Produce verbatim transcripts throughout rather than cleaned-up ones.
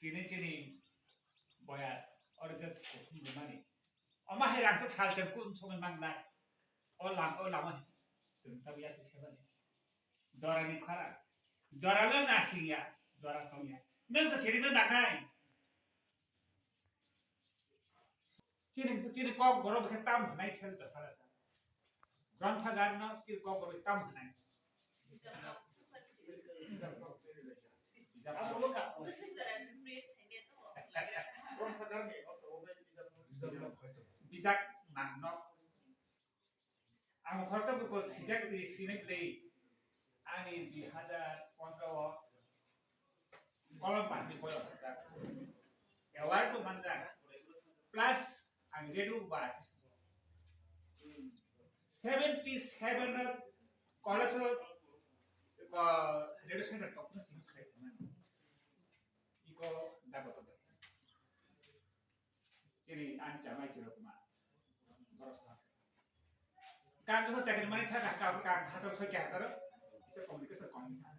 Tini chini boya order kuthum rwmani. Omo hai rangchak salchang kun somoi manglak. O lam, o lama chwng tabuk yakri sebani. Jorani khara. Joralo nasingya, jora tongya. Nwng se sirikno nangnai. Chini, chini kok borok khe tam hwnai khe to sara sa. Gronthagar no chini kok borok tam hwnai. Bijap. Bijap nang no. Ang khoroksa buko sijak di sini bwlwi ani dui hazar pondro o kolom bahai ni boyok rwjak. Award bo manjak. Plus ang radio bo artist. Seventy seven o college o ko radio center ko sini khai. Iko dago to. Chini ani chamai chirok ma. Borok sa. Kam joto chakri mani tha ka kam kam hato soi kya karo. Isa communication kom ni tha.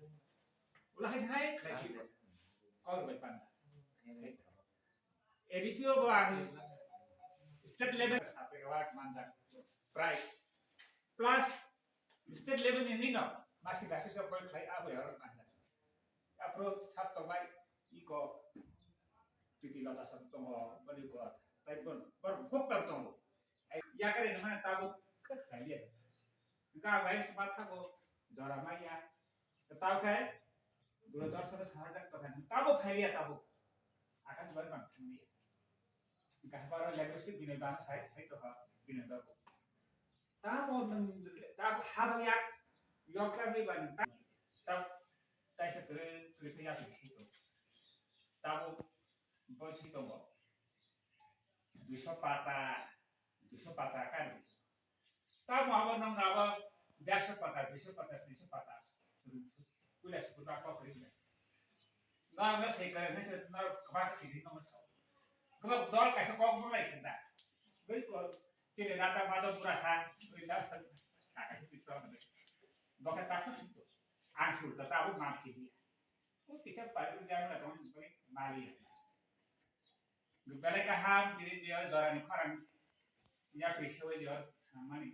Ula hai hai khlai chi. Kol bai panda. A D C o bo ani state level sa award manjak. Prize. Plus state level ni nino masi dasi sa koi khlai abo award manjak. Aphuru sab tongbai iko Priti Lota sab tongo, boni ko tai bon bor khub tam tongo. Ai yakare ni mane tabuk khaliya. Ga bai sma thago jora maya. Tabuk kai dura dor sara sahajak to kan tabuk khaliya tabuk. Akan bar bang khaliya. Ga bar language ke binai bang sai sai to ha binai bang. Tamo nwng tamo habo yak yokla ni bani ta ta taisa tere tere khe yak si to. Tamo boi si tongo. Duiso pata, duiso pata kari. Tamo abo nwng abo derso pata, duiso pata, tinso pata. Puila sukur ba kok ri. Na na se kare ne se na kaba ka sidi no sa. Kaba dol kaisa kok bo lai senda. Bai ko chile data mado pura sa. Bai da ka ka ti to ne. Boka ta ko sito. Ang sur ta ta bo ma ti. Ko kisa pa ru jam la don bai mali. Belai kaham tini jio jorani khorang yakri sewi jio samani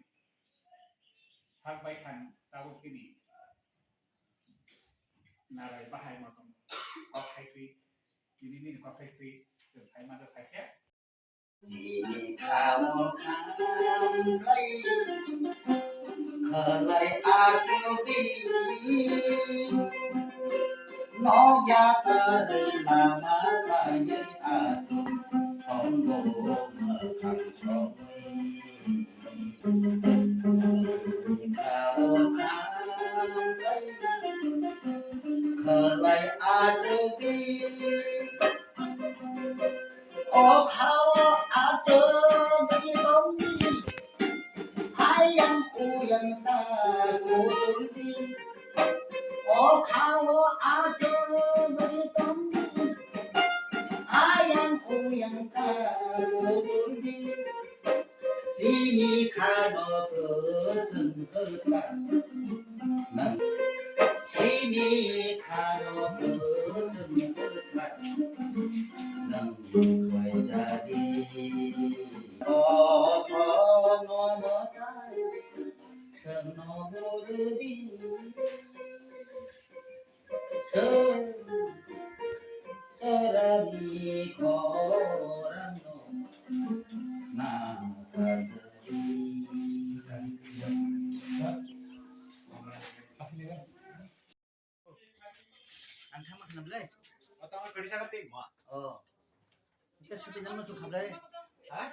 sak bai thang tabuk tini narai bahai motom kok khai twi tini nini kok khai twi twi khai ma khai khe. Nini khamo khamlai khalai achugwi. Nokya kwrwi lama kaiwi achuk tongo mwkhang sogwi. Chini khao khanai khalai achugwi. O khao achugwi tongdi. Ayang uyang ta kutuldi. O khao achugwi tongdi. Ayang uyang ta kutuldi. Chini khano kwchwng kwthar. Nang chini khano kwchwng kwthar. Nang khaijadi. Kothono mwtai. Chwngno burdi. Chorani khorangno nakarjadi. Ang thangma khna belai. O tamo kadi sakar tei mo. O. Ita suti namo tu khablai. Ha?